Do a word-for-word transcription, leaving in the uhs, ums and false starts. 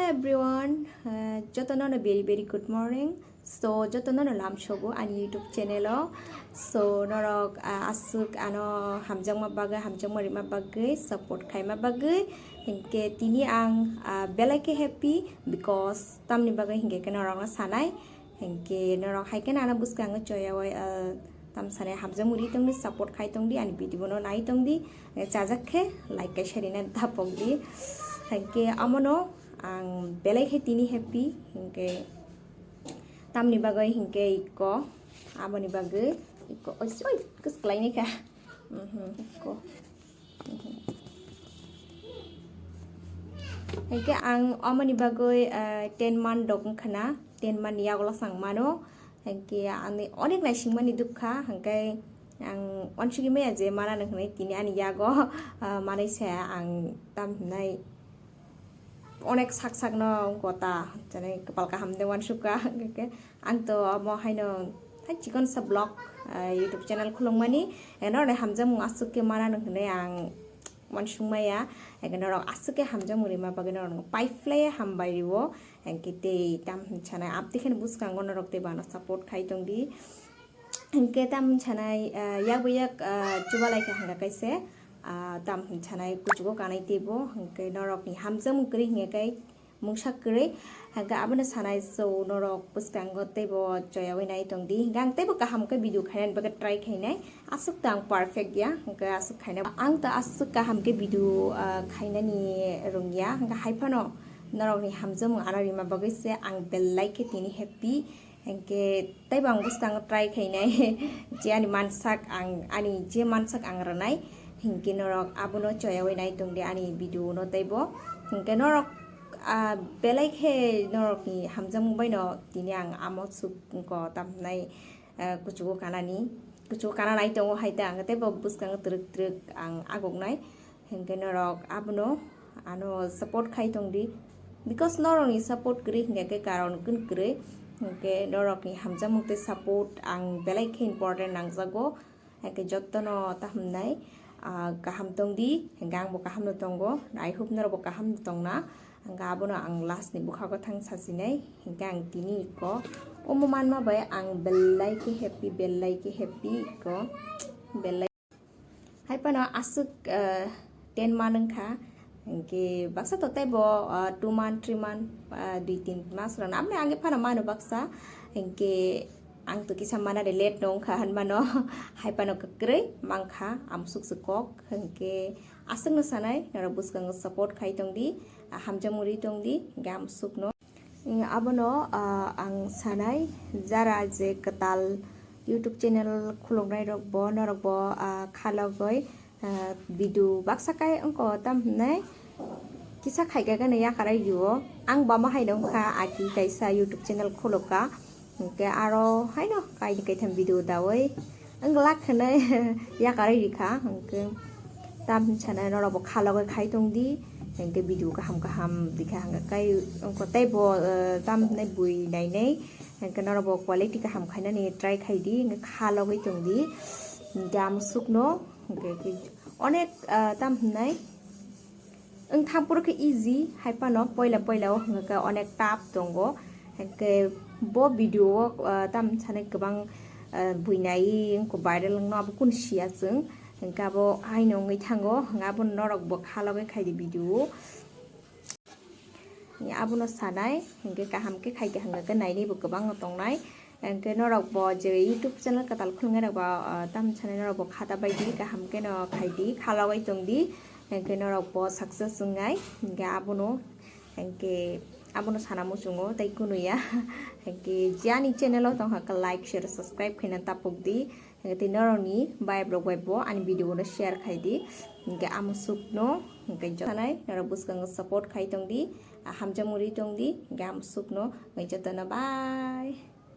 Everyone, uh, jotono no very very good morning. So jotono no lamsogo ani YouTube channel o. So norok, uh, aswk ano hamjakma bagwi, hamjakma rima bagwi, support khaima bagwi. Hinkhe tini ang, uh, belai khe happy because tamni bagwi hinkhe khe norok no sanai. Hinkhe norok hai khe nana bwskango choya oi, uh, tam sanai hamjakma ri tongdi, support khai tongdi, ani video no nai tongdi. Chajak khe like kaisa rina dapok di. Hinkhe amono ang belai khe tini happy, hinkhe tamni bagwi hinkhe ikko, aboni bagwi ikko, oi, oi, kwswk khlaini kha. Mhm, ikko. Mhm. Hinkhe ang amoni bagwi, eh, ten month dok wngkha na, ten month yagulo sang mano. Hinkhe ani onek naisingmani dukha, hinkhe ang uansugwi maya je mana nung hinwi tini ani yago, ah, manwi saya ang tam hinai onek sak sakno wngkha ta, jani kwpal kaham de uansukha, hinkhe ang to omo haino hai chikon sa vlog, ah, YouTube channel khulukmani, eno hamjakmung aswk khe mana nung hinwi ang uansukmaya, hinkhe norok aswk khe hamjakmung rima bagwi norokno paiphlaiya hambai rio, hinkhe tei tam hinwi sanai aboni khe bwskango norok tei bana support khai tongdi. Hinkhe tam hinwi sanai, ah, yak bai yak, ah, chubalai kha hwnka kaise, ah, tam hinwi sanai kuchugo kanai teibo, hinkhe norokni hamjakmung kwrwi hinkhe kai mungsa kwrwi, hinkhe abono sanai so norok bwskango teibo choyawi nai tongdi, hinkhe ang teibo kaham khe video khainani bagwi try khainai, aswk ta ang perfect ya, hinkhe aswk khainai ang ta aswk kaham khe video, ah, khainani rwngya, hinkhe hai phano norokni hamjakmung ano rima bagwi se ang belai khe tini happy. Hinkhe teibo ang bwskango try khainai, je ani mansak ang, ani je mansak ang rwnai, hinkhe norok abono choyawi nai tongdi ani video no teibo. Hinkhe norok, ah, belai khe norokni hamjakmung baino tini ang amo suk wngkha tam hinai, ah, kuchugo kanani, kuchugo kana nai tongo hai ta ang teibo bwskango twrwk twrwk ang agoknai. Hinkhe norok abono ano support khai tongdi, because norokni support kwrwi hinkhe karon kun kwrwi, hinkhe norokni hamjakmung tei support ang belai khe important nangjago, hinkhe jotono tahumnai, ah, kaham tongdi, hinkhe angbo kahamno tongo, I hope norokbo kahamno tongna, hinkhe abono ang last ni bwkhago thang sachinai, hinkhe ang tini iko omo manma bai ang belai khe happy, belai khe happy iko, belai. Hai phano aswk, eh, ten month wngkha, hinkhe baksa to teibo, eh, two month, three month, eh, dui tin mas rok aboni age phano mano baksa, hinkhe ang to kisa mana de late no wngkha hinmano, hai phano kwkrwi mankha amsuk se kok, hinkhe aswkno sanai norok bwskango support khai tongdi, ah, hamjakmung ri tongdi, hinkhe amsukno. Abono, ah, ang sanai, jara je kwtal YouTube channel khuluknai rok bo, norok bo, ah, khalogwi, ah, video baksa kai wngkha tam hinai kisa khaikha gana yakarwi rio. Ang bama hai wngkha aki kaisa YouTube channel khulukha, hinkhe aro haino kaini kaitham video dawi wng glak hinwi yakarwi rikha, hinkhe tam hinwi sanai norok bo khalogwi khai tongdi, hinkhe video kaham kaham rikha, hinkhe kai wngkha teibo, eh, tam hinwi bui nainai, hinkhe norok bo quality kaham khainani try khaidi, hinkhe khalogwi tongdi, hinkhe amsukno, hinkhe onek, eh, tam hinai. Wngthang phuru khe easy, hai phano poila poila o hwnka khe onek tough tongo. Hinkhe bo video o, ah, tam sanai kwbang, ah, buinai wngkha viral wngno abo kunu siya chwng. Hinkhe abo haino wngwi thango, hinkhe abo norok bo khalogwi khaidi video. Abono sanai, hinkhe kaham khe khaikha hwnka khe nainaibo kwbangno tongnai. Hinkhe norok bo je YouTube channel kwtal khulungnai rok bo, ah, tam sanai norok bo khata baidi kaham kheno khaidi, khalogwi tongdi. Hinkhe norok bo success wngnai. Hinkhe abono, hinkhe abono sana muchungo tei kunu ya. Hinkhe je ani channel o tongkha khe like, share, subscribe khaina tapukdi. Hinkhe tei norokni vibe rok bai bo ani video no share khaidi. Hinkhe amsukno hinkhe jotanai norok bwskango support khai tongdi. Hamjakmung ri tongdi. Hinkhe amsukno hinkhe jotono bye.